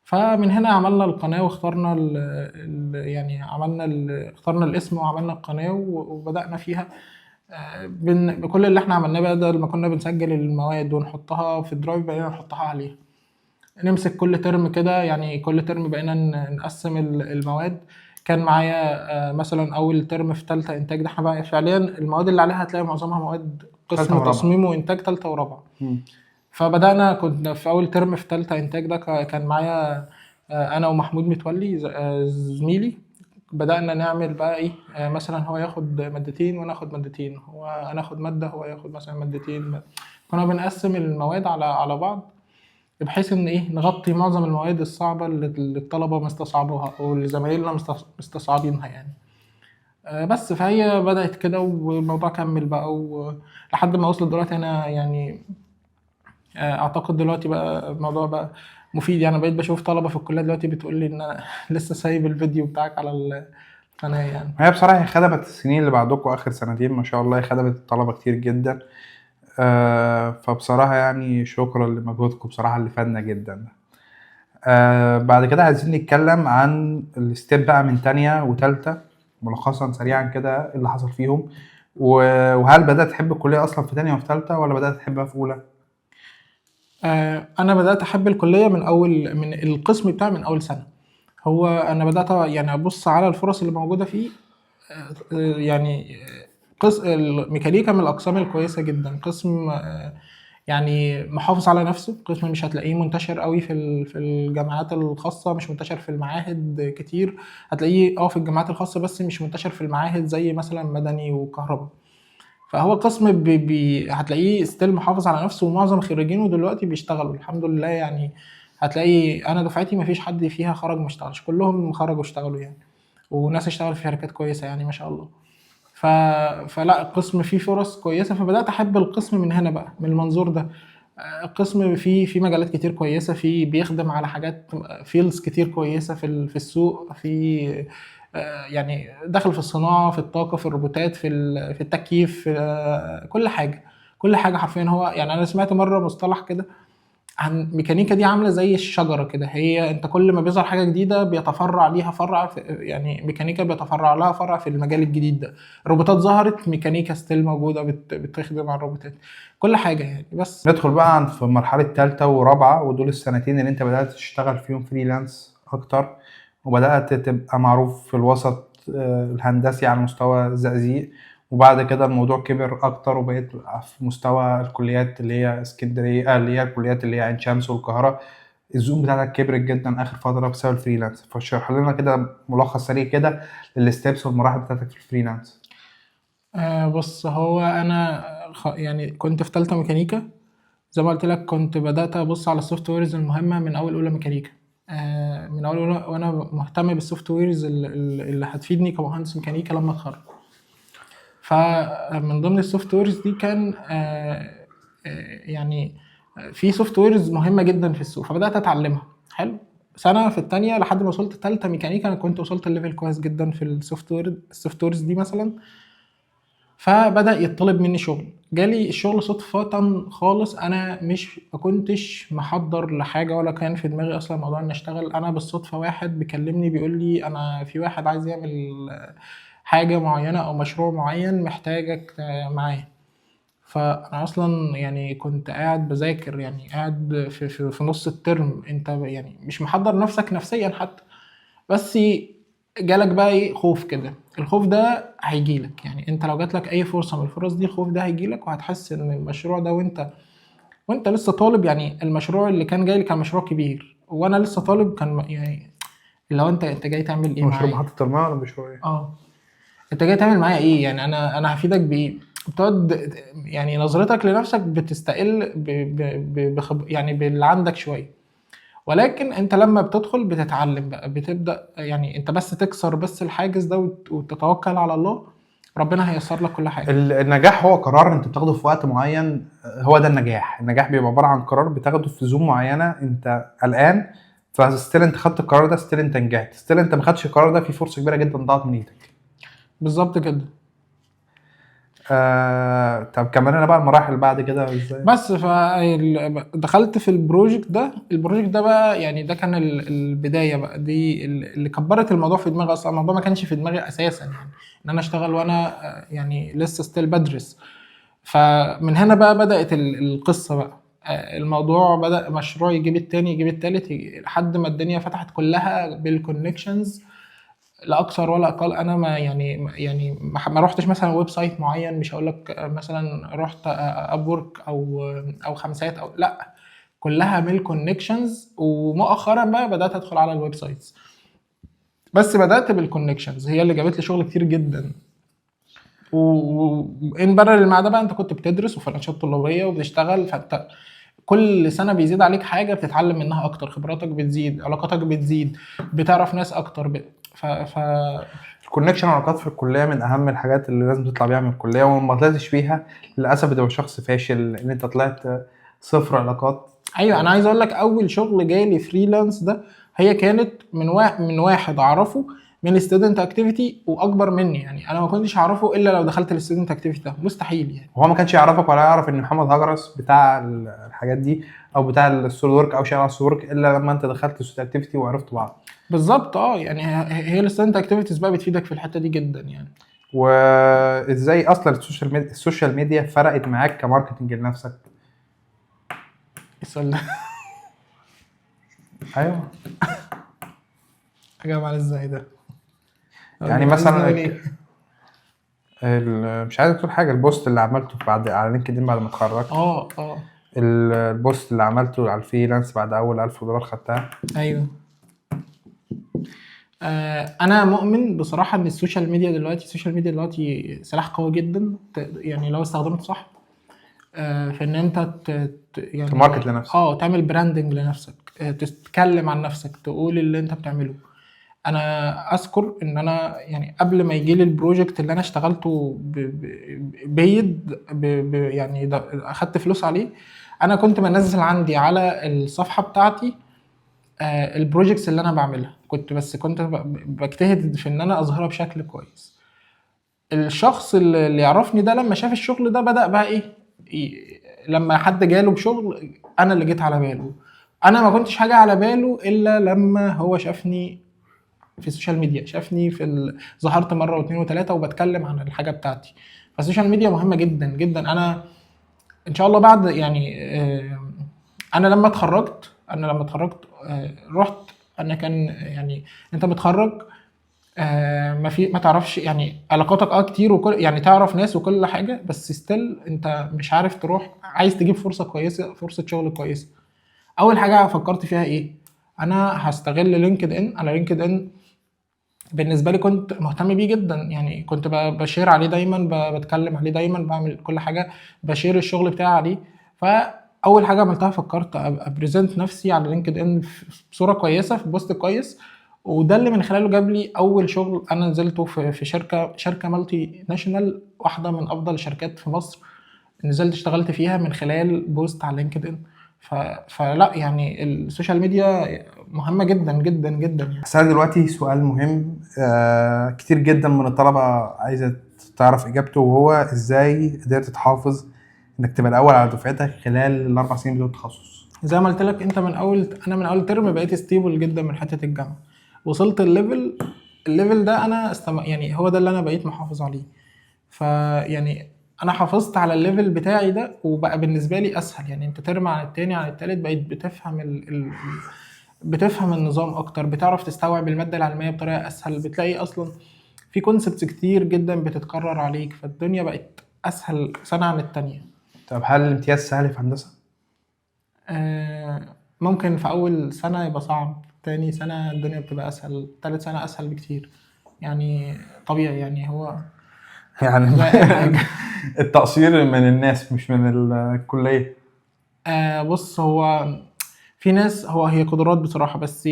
فمن هنا عملنا القناة واخترنا ال ال يعني عملنا ال اخترنا الاسم وعملنا القناة وبدأنا فيها. بكل اللي احنا عملناه بدل ما كنا بنسجل المواد ونحطها في ال drive بقينا نحطها عليها. نمسك كل ترم كده، يعني كل ترم بقينا نقسم المواد. كان معايا مثلا اول ترم في تالتة انتاج، ده احنا بقى فعليا المواد اللي عليها هتلاقي معظمها مواد
تالتة
قسم
ورابعة.
تصميم وانتاج تالتة ورابعة. فبدأنا، كنت في أول ترم في تالتة إنتاج ده كان معايا أنا ومحمود متولي زميلي، بدأنا نعمل بقى إيه، مثلا هو ياخد مادتين وأنا آخد مادتين، هو أنا آخد مادة هو ياخد مثلا مادتين. كنا بنقسم المواد على بعض بحيث إن إيه نغطي معظم المواد الصعبة اللي الطلبة مستصعبوها أو اللي زمايلنا مستصعبينها يعني. بس فهي بدأت كده والموضوع كمل بقى لحد ما وصل دلوقتي. أنا يعني اعتقد دلوقتي بقى الموضوع بقى مفيد، يعني بقيت بشوف طلبة في الكلية دلوقتي بتقول لي ان انا لسه سايب الفيديو بتاعك على القناة يعني.
هي بصراحة هي خدمت السنين اللي بعدكم، آخر سنتين ما شاء الله هي خدمت الطلبة كتير جدا. فبصراحة يعني شكرا لمجهودكم بصراحة اللي فادنا جدا. بعد كده عايزين نتكلم عن ال step بقى من تانية وتالتة، ملخصا سريعا كده اللي حصل فيهم، وهل بدأت تحب الكلية أصلا في تانية وفي تالتة ولا بدأت تحبها في أولى؟
انا بدأت احب الكلية من اول، من القسم بتاعي من اول سنة. هو انا بدأت يعني ابص على الفرص اللي موجودة فيه، يعني قسم الميكانيكا من الاقسام الكويسة جدا، قسم يعني محافظ على نفسه، قسم مش هتلاقيه منتشر قوي في الجامعات الخاصة، مش منتشر في المعاهد كتير، هتلاقيه في الجامعات الخاصة بس مش منتشر في المعاهد زي مثلا مدني وكهرباء. فهو قسم هتلاقيه still محافظ على نفسه، ومعظم خريجينه دلوقتي بيشتغلوا الحمد لله. يعني هتلاقي انا دفعتي ما فيش حد فيها خرج ما اشتغلش، كلهم خرجوا اشتغلوا يعني، وناس اشتغلت في شركات كويسة يعني ما شاء الله. فلا القسم فيه فرص كويسة، فبدأت أحب القسم من هنا بقى، من المنظور ده. القسم فيه مجالات كتير كويسة، فيه بيخدم على حاجات fields كتير كويسة في السوق، في يعني دخل في الصناعة، في الطاقة، في الروبوتات، في التكييف، في كل حاجة، كل حاجة حرفيا. هو يعني أنا سمعت مرة مصطلح كده عن ميكانيكا دي عاملة زي الشجرة كده، هي أنت كل ما بيظهر حاجة جديدة بيتفرع ليها فرع في، يعني ميكانيكا بيتفرع لها فرع في المجال الجديد ده. الروبوتات ظهرت، ميكانيكا still موجودة بتخدم على الروبوتات، كل حاجة يعني. بس
ندخل بقى في مرحلة تالتة ورابعة، ودول السنتين اللي انت بدأت تشتغل فيهم freelance أكتر، وبدأت تبقى معروف في الوسط الهندسي على مستوى الزقازيق، وبعد كده الموضوع كبر أكتر وبقيت في مستوى الكليات اللي هي اسكندرية، اللي هي الكليات اللي هي عين شمس والقاهرة. ال zone بتاعتك كبرت جدا آخر فترة بسبب ال freelance، فاشرح لنا كده ملخص سريع كده لل steps والمراحل بتاعتك في ال freelance.
هو أنا كنت في تالتة ميكانيكا زي ما قلت لك، كنت بدأت أبص على ال softwares المهمة من أول أولى ميكانيكا، من أول أولى وأنا مهتم بال softwares اللي هتفيدني كمهندس ميكانيكا لما أتخرج. فمن ضمن ال softwares دي كان في softwares مهمة جدا في السوق، فبدأت أتعلمها. حلو، سنة في الثانية لحد ما وصلت ثالثة ميكانيكا، انا كنت وصلت level كويس جدا في ال software، ال softwares دي مثلا. فبدا يطلب مني شغل، جالي الشغل صدفة خالص. انا مش ما كنتش محضر لحاجة ولا كان في دماغي اصلا موضوع ان اشتغل. انا بالصدفة واحد بيكلمني بيقول لي انا في واحد عايز يعمل حاجة معينة او مشروع معين، محتاجك معاه. فانا اصلا يعني كنت قاعد بذاكر، يعني قاعد في نص الترم، انت يعني مش محضر نفسك نفسيا حتى، بس جالك بقى ايه خوف كده. الخوف ده هيجيلك، يعني انت لو جاتلك اي فرصة من الفرص دي الخوف ده هيجيلك، وهتحس ان المشروع ده وانت لسه طالب. يعني المشروع اللي كان جاي لي كان مشروع كبير وانا لسه طالب، كان يعني اللي هو انت جاي تعمل ايه
مشروع
معايا؟
محطة المية ولا مشروع ايه؟
اه، انت جاي تعمل معايا ايه؟ يعني انا هفيدك بايه؟ بتقعد يعني نظرتك لنفسك بتستقل ب ب ب بخب يعني باللي عندك شويه. ولكن انت لما بتدخل بتتعلم بقى، بتبدا يعني انت بس تكسر بس الحاجز ده وتتوكل على الله، ربنا هيسر لك كل حاجه.
النجاح هو قرار انت بتاخده في وقت معين، هو ده النجاح. النجاح بيبقى عبارة عن قرار بتاخده في zone معينه، انت قلقان، ف still انت خدت القرار ده، still انت نجحت. still انت ما خدتش القرار ده، في فرصة كبيرة جدا ضاعت من ايدك.
بالظبط كده.
طب كمل لنا بقى المراحل بعد كده ازاي؟
بس دخلت في ال project ده. ال project ده بقى يعني ده كان البداية بقى دي اللي كبرت الموضوع في دماغي. اصلا الموضوع ما كانش في دماغي اساسا، يعني ان انا اشتغل وانا يعني لسه still بدرس. فمن هنا بقى بدات القصة بقى. الموضوع بدا مشروع يجيب التاني يجيب التالت، لحد ما الدنيا فتحت كلها بال connections، لا اكثر ولا اقل. انا ما يعني يعني ما روحتش مثلا website معين، مش هقول لك مثلا رحت Upwork او خمسات او لا، كلها من ال connections. ومؤخرا بقى بدات ادخل على ال websites، بس بدات بال connections هي اللي جابت لي شغل كتير جدا. و in parallel مع ده بقى انت كنت بتدرس وفي الانشطة الطلابيه وبتشتغل، فانت كل سنة بيزيد عليك حاجة بتتعلم منها اكتر، خبراتك بتزيد، علاقاتك بتزيد، بتعرف ناس اكتر، ف ف
ال connection والعلاقات في الكلية من اهم الحاجات اللي لازم تطلع بيها من الكليه، وما طلعتش بيها للاسف بتبقى شخص فاشل، ان انت طلعت صفر علاقات.
ايوه، انا عايز اقول لك اول شغل جالي freelance ده هي كانت من واحد اعرفه من student activity واكبر مني، يعني انا ما كنتش اعرفه الا لو دخلت ال student activity ده، مستحيل يعني.
وهو ما كانش يعرفك ولا يعرف ان محمد هجرس بتاع الحاجات دي او بتاع ال SolidWorks او شغال على ال SolidWorks، الا لما انت دخلت ال student activity وعرفت بعض.
بالظبط. يعني هي ال student activities بقى بتفيدك في الحتة دي جدا يعني.
وازاي اصلا ال social media فرقت معاك ك marketing لنفسك؟
السؤال ده
ايوه.
اجاوب على ازاي ده؟
يعني مثلا
عايزني أقول إيه؟
مش عايز تقول حاجه، ال post اللي عملته بعد على LinkedIn بعد ما اتخرجت،
اه.
ال post اللي عملته على ال freelance بعد اول $1000 خدتها.
ايوه. انا مؤمن بصراحة ان ال social media دلوقتي سلاح قوي جدا، يعني لو استخدمته صح، في ان انت يعني
ت market لنفسك.
تعمل branding لنفسك، تتكلم عن نفسك، تقول اللي انت بتعمله. انا اذكر ان انا يعني قبل ما يجي لي ال project اللي انا اشتغلته paid يعني اخدت فلوس عليه، انا كنت منزل عندي على الصفحة بتاعتي ال projects اللي انا بعملها، كنت بس كنت بجتهد في ان انا اظهرها بشكل كويس. الشخص اللي يعرفني ده لما شاف الشغل ده بدأ بقى ايه، لما حد جاله بشغل انا اللي جيت على باله. انا ما كنتش حاجة على باله الا لما هو شافني في ال social media، شافني ظهرت مرة واثنين وثلاثة وبتكلم عن الحاجة بتاعتي. فال social media مهمة جدا جدا. انا ان شاء الله بعد يعني انا لما اتخرجت رحت، انا كان يعني انت متخرج ما في ما تعرفش يعني علاقاتك كتير وكل يعني تعرف ناس وكل حاجه، بس still انت مش عارف تروح، عايز تجيب فرصة كويسه، فرصة شغل كويسه. اول حاجة فكرت فيها ايه؟ انا هستغل LinkedIn. انا LinkedIn بالنسبة لي كنت مهتم بيه جدا، يعني كنت ب share عليه دايما، بتكلم عليه دايما، بعمل كل حاجة، ب share الشغل بتاعي عليه. فاول حاجة عملتها فكرت ا present نفسي على LinkedIn بصورة كويسه، في post كويس، وده اللي من خلاله جاب لي اول شغل انا نزلته في شركة multinational، واحدة من افضل الشركات في مصر، نزلت اشتغلت فيها من خلال post على LinkedIn. فلا يعني ال social media مهمة جدا جدا جدا يعني.
هسألك دلوقتي سؤال مهم، كتير جدا من الطلبة عايزة تعرف إجابته، وهو إزاي قدرت تحافظ إنك تبقى الأول على دفعتك خلال ال4 سنين بتوع التخصص؟
زي ما قلت لك، انت من اول، انا من اول ترم بقيت stable جدا من حتة الجامعة، وصلت ال level ده انا يعني هو ده اللي انا بقيت محافظ عليه. فيعني انا حافظت على ال level بتاعي ده، وبقى بالنسبة لي اسهل. يعني انت ترم عن التاني عن التالت بقيت بتفهم بتفهم النظام اكتر، بتعرف تستوعب المادة العلمية بطريقة اسهل، بتلاقي اصلا في concepts كتير جدا بتتكرر عليك، فالدنيا بقت اسهل سنة عن التانية.
طب هل الامتياز سهل في هندسة؟
ممكن في اول سنة يبقى صعب، تاني سنة الدنيا بتبقى اسهل، تالت سنة اسهل بكتير، يعني طبيعي يعني هو
يعني
زي أي حاجة.
التقصير من الناس مش من الكلية.
بص، هو في ناس هي قدرات بصراحة، بس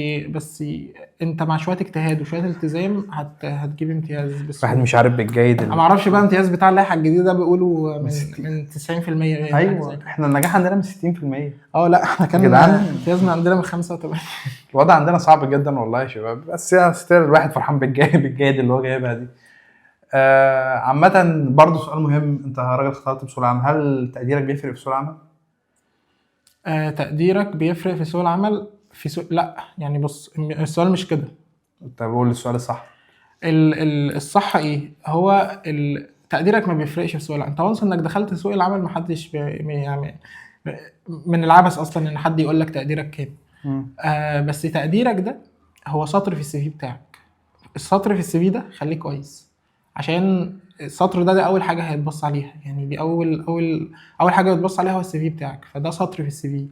انت مع شوية اجتهاد وشوية التزام هتجيب امتياز
واحد
بسهولة.
مش عارف بالجيد
انا ما اعرفش بقى امتياز بتاع اللائحة الجديدة ده بيقولوا من 90% باين، حاجة
ايوه،
زي كده.
احنا النجاح عندنا من 60%.
لا احنا كان
جدعان.
امتيازنا عندنا من 85.
الوضع عندنا صعب جدا والله يا شباب، بس يا still الواحد فرحان بالجيد اللي هو جايبها دي. عامة برضه سؤال مهم، انت راجل اختلطت بسوق العمل، هل تقديرك بيفرق في سوق العمل؟
تقديرك بيفرق في سوق العمل؟ في سوق لا، يعني بص السؤال مش كده.
طب قول السؤال الصح.
الصح ايه؟ هو تقديرك ما بيفرقش في سوق العمل. انت once انك دخلت سوق العمل ما حدش يعني من العبث اصلا ان حد يقول لك تقديرك كام. بس تقديرك ده هو سطر في ال CV بتاعك. السطر في ال CV ده خليه كويس، عشان السطر ده اول حاجة هيتبص عليها. يعني دي اول حاجة هيتبص عليها هو ال CV بتاعك، فده سطر في ال CV.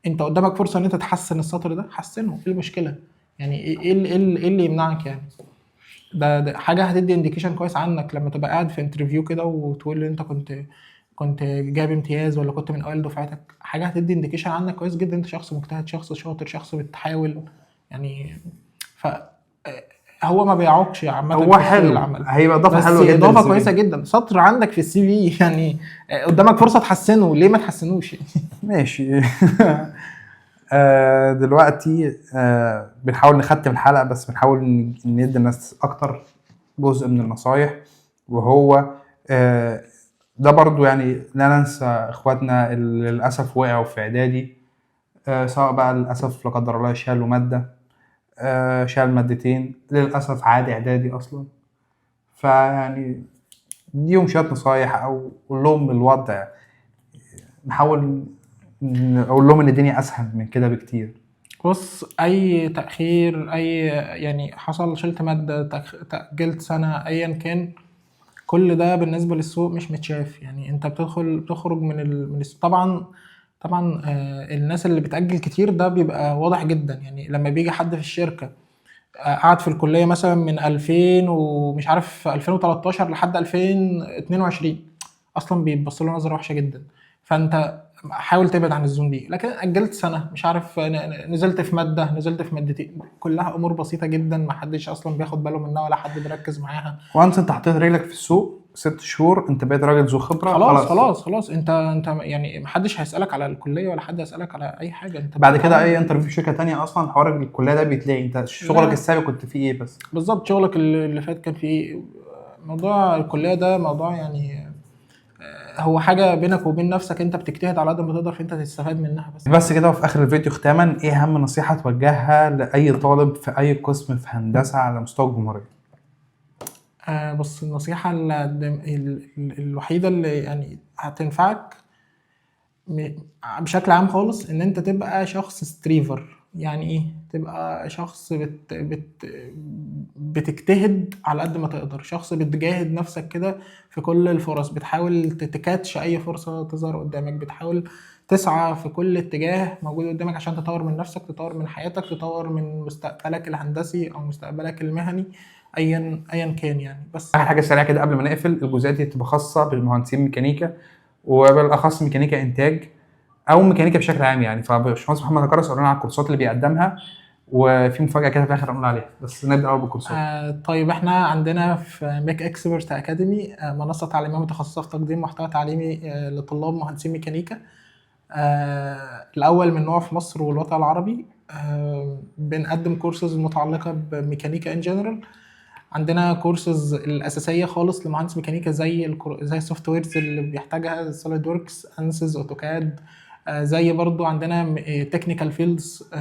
انت قدامك فرصة ان انت تحسن السطر ده، حسنه، ايه المشكلة؟ يعني ايه اللي يمنعك يعني؟ ده حاجة هتدي indication كويس عنك لما تبقى قاعد في interview كده وتقول ان انت كنت جايب امتياز ولا كنت من اوائل دفعتك. حاجة هتدي indication عنك كويس جدا، انت شخص مجتهد، شخص شاطر، شخص بتحاول يعني. ف هو ما بيعوقش عامة
هو
في سوق
حلو،
العمل.
هيبقى اضافه
بس
حلوة جدا
اضافه
لل CV.
كويسة جدا، سطر عندك في ال CV يعني قدامك فرصة تحسنه، ليه ما تحسنوش؟
ماشي. دلوقتي بنحاول نختم الحلقة، بس بنحاول ندي الناس اكتر جزء من النصايح، وهو ده برضو يعني لا ننسى اخواتنا اللي للاسف وقعوا في اعدادي، سواء بقى للاسف لا قدر الله شالوا مادة، شال مادتين، للاسف عاد اعدادي اصلا. فيعني اديهم شوية نصايح او قول لهم الوضع، نحاول نقول لهم ان الدنيا اسهل من كده بكتير.
بص، اي تاخير، اي يعني حصل شلت مادة، تاجلت سنة، ايا كان، كل ده بالنسبة للسوق مش متشاف. يعني انت بتخرج من من السوق. طبعا، الناس اللي بتاجل كتير ده بيبقى واضح جدا. يعني لما بيجي حد في الشركة، قعد في الكلية مثلا من 2000 ومش عارف 2013 لحد 2022، اصلا بيتبص له نظره وحشة جدا. فانت حاول تبعد عن ال zone دي. لكن اجلت سنة، مش عارف، نزلت في مادة، نزلت في مادتين، كلها امور بسيطة جدا، ما حدش اصلا بياخد باله منها ولا حد بيركز معاها.
once انت حطيت رجلك في السوق 6 شهور، انت بقيت راجل ذو خبره.
خلاص خلاص خلاص، انت يعني ما حدش هيسالك على الكلية ولا حد هيسالك على اي حاجة. انت
بعد كده
بتتعامل
اي interview في شركة تانية اصلا حوار الكلية ده بيتلاقي انت شغلك
لا.
السابق كنت فيه ايه بس.
بالظبط، شغلك اللي فات كان فيه ايه. موضوع الكلية ده موضوع يعني هو حاجة بينك وبين نفسك، انت بتجتهد على قد ما تقدر فانت تستفاد منها بس.
بس كده. وفي اخر الفيديو ختاما، ايه اهم نصيحة توجهها لاي طالب في اي قسم في هندسة على مستوى الجمهورية؟
بص، النصيحة الوحيدة اللي يعني هتنفعك بشكل عام خالص، ان انت تبقى شخص striver. يعني ايه؟ تبقى شخص بتجتهد على قد ما تقدر، شخص بتجاهد نفسك كده في كل الفرص، بتحاول ت catch اي فرصة تظهر قدامك، بتحاول تسعى في كل اتجاه موجود قدامك عشان تطور من نفسك، تطور من حياتك، تطور من مستقبلك الهندسي او مستقبلك المهني، ايا كان يعني. بس
اخر حاجة سريعة كده قبل ما نقفل، الجزئية دي تبقى خاصة بالمهندسين ميكانيكا، وبالاخص ميكانيكا انتاج او ميكانيكا بشكل عام يعني. فباشمهندس محمد هكرس قال لنا على الكورسات اللي بيقدمها، وفي مفاجاة كده في الاخر هنقول عليها، بس نبدا اول بالكورسات.
طيب احنا عندنا في Mech Expert Academy، منصة تعليمية متخصصة في تقديم محتوى تعليمي لطلاب مهندسين ميكانيكا. الاول من نوعه في مصر والوطن العربي. بنقدم كورسز متعلقه بميكانيكا in general. عندنا كورسز الاساسية خالص لمهندس ميكانيكا، زي ال softwares اللي بيحتاجها، SolidWorks، Ansys، AutoCAD. زي برضو عندنا technical fields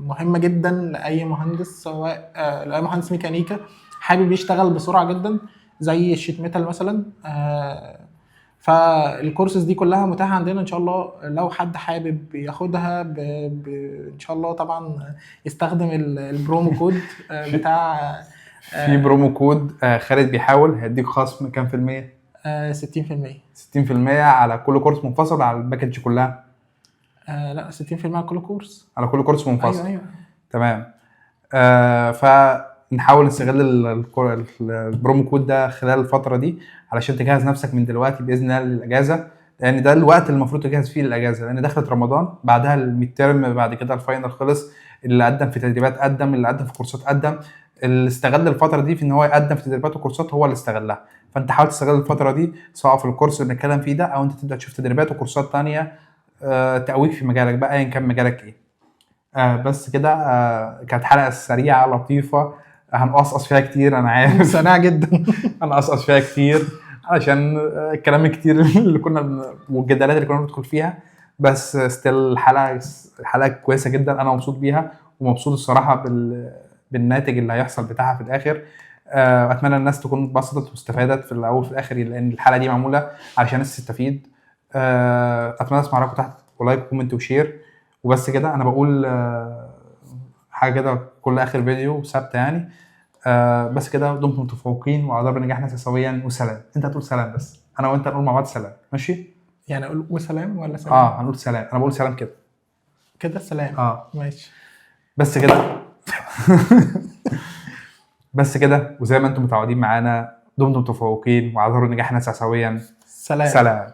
مهمة جدا لاي مهندس، سواء لاي مهندس ميكانيكا حابب يشتغل بسرعة جدا، زي ال sheet metal مثلا. فالكورسز دي كلها متاحة عندنا ان شاء الله، لو حد حابب ياخدها ان شاء الله طبعا يستخدم ال promo code بتاع
في promo code، خالد بيحاول هيديك خصم كام في المية؟
60%.
60% على كل كورس منفصل، على ال package كلها؟
لا، 60% على كل كورس.
على كل كورس منفصل.
ايوه.
تمام، فنحاول نستغل ال promo code ده خلال الفترة دي علشان تجهز نفسك من دلوقتي بإذن الله للأجازة، لأن ده الوقت اللي المفروض تجهز فيه للأجازة، لأن دخلت رمضان، بعدها ال midterm، بعد كده ال final خلص. اللي قدم في تدريبات قدم، اللي قدم في كورسات قدم، اللي استغل الفترة دي في إن هو يقدم في تدريبات وكورسات هو اللي استغلها. فأنت حاول تستغل الفترة دي، سواء في الكورس اللي بنتكلم فيه ده، أو أنت تبدأ تشوف تدريبات وكورسات تانية تقويك في مجالك بقى، أيا كان مجالك إيه. بس كده، كانت حلقة سريعة لطيفة، هنقصقص فيها كتير أنا عارف.
سريعة جدا.
هنقصقص فيها كتير علشان الكلام الكتير اللي كنا والجدالات اللي كنا بندخل فيها، بس still الحلقة كويسة جدا، أنا مبسوط بيها ومبسوط الصراحة بالناتج اللي هيحصل بتاعها في الآخر. أتمنى الناس تكون اتبسطت واستفادت في الأول وفي الآخر، لأن الحلقة دي معمولة علشان الناس تستفيد. أتمنى أسمع رأيكم تحت، و like و comment و share. وبس كده، أنا بقول حاجة كده كل آخر فيديو ثابتة يعني. بس كده، دمتم متفوقين وعلى درب النجاح نسعى سويا، وسلام. انت هتقول سلام بس، انا وانت نقول مع بعض سلام، ماشي؟
يعني اقول وسلام ولا سلام؟
اه، هنقول سلام، انا بقول سلام كده.
كده سلام.
اه.
ماشي.
بس كده، بس كده، وزي ما انتم متعودين معانا، دمتم متفوقين وعلى درب النجاح نسعى سويا.
سلام.
سلام.